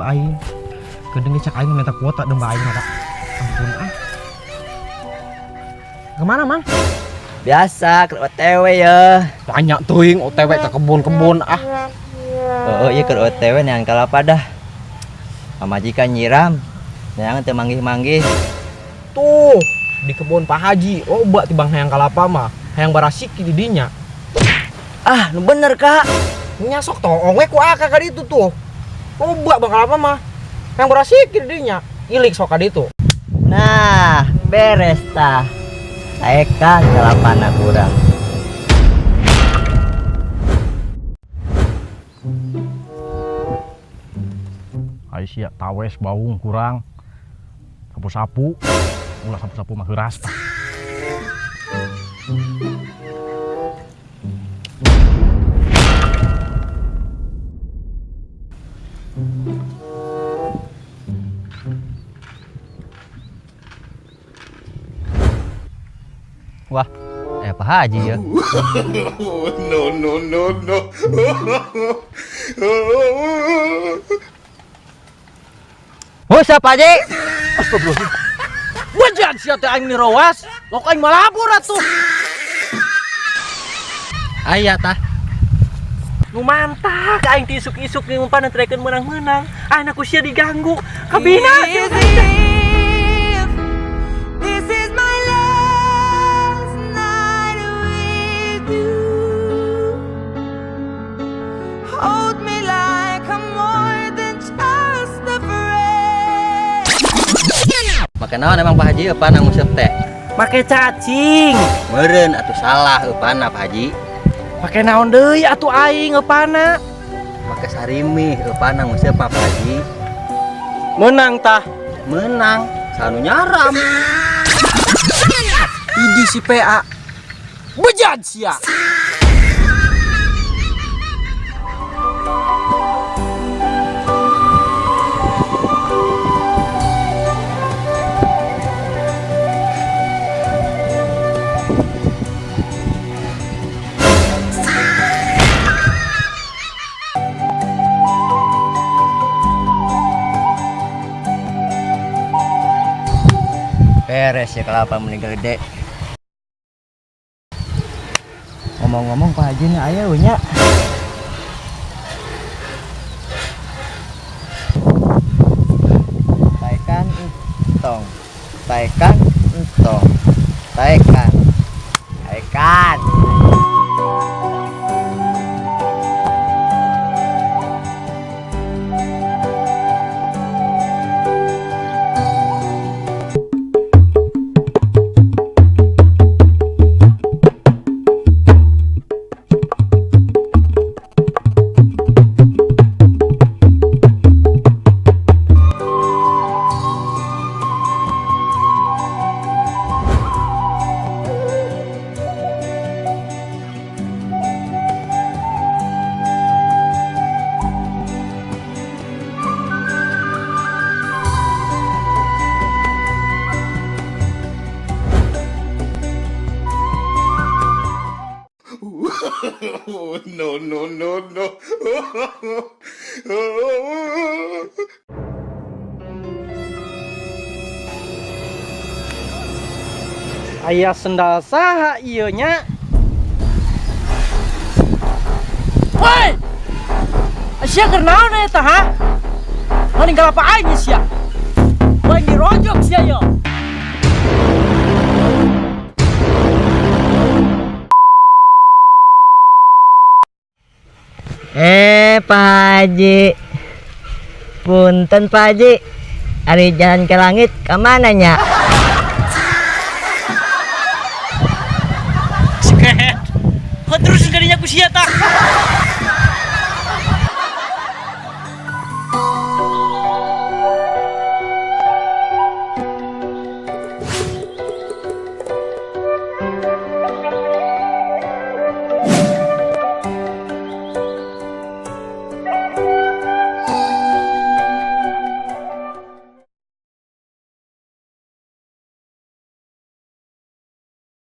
domba aing. Kedeung ge cak aing minta kuota domba aing mah. Ampun ah. Kemana, Mang? Biasa ke OTW ya. Banyak teuing OTW ke kebun-kebun ah. Oh, iya ke OTW neangan kalapa dah. Pamajikan nyiram. Neangan teu manggih-manggih. Tuh, di kebun Pak Haji loba tibang hayang kalapa mah, hayang barasiki di dinya. Ah, nu bener, Kak. Nya sok toong we ku akak ka ditu tuh. Loba bang kalapa mah. Hayang barasiki di dinya. Ilik sok ka ditu. Nah, beres tah. Saekan kalapana kurang. Ai sia tawes baung kurang. Sapu-sapu. Ulah sapu-sapu mah heuras tah. Wah, Pak Haji ya. No, no, no, no. Husa Pak Haji. Astagfirullahaladzim. Wajan sia teh aing nirowas, lok aing malabur atuh. Aya tah. Nu mantap aing ti isuk-isuk ngumpan trekeun meunang-meunang. Ayeuna ku sia diganggu. Kabina sia teh. This is my last night with you. Hold me like I'm more than just a friend. Make naon emang Pak Haji eupan nguseup teh? Make cacing. Meureun atuh salah eupanna Pak Haji. Make naon deui atuh aing eupanna? Make sarimi eupanna nguseup Pak Haji. Meunang tah. Meunang, sanu nyaram. Idi si PA. Bejad sia. Beres ya kelapa meninggal gede. Ngomong-ngomong Pak Haji nih aya we nya. Taekan entong. Taekan entong. Taekan. Taekan. No, no, no, no. Aya sendal saha ieu nya? Woi! Sia keur naon eta ha? Mau ninggal apa aing sia? Woi dirojok sia yo. Pak Haji. Punten Pak Haji. Ari jalan ke langit kemana nya? Siket. Kok terus jadinya ku sia tah?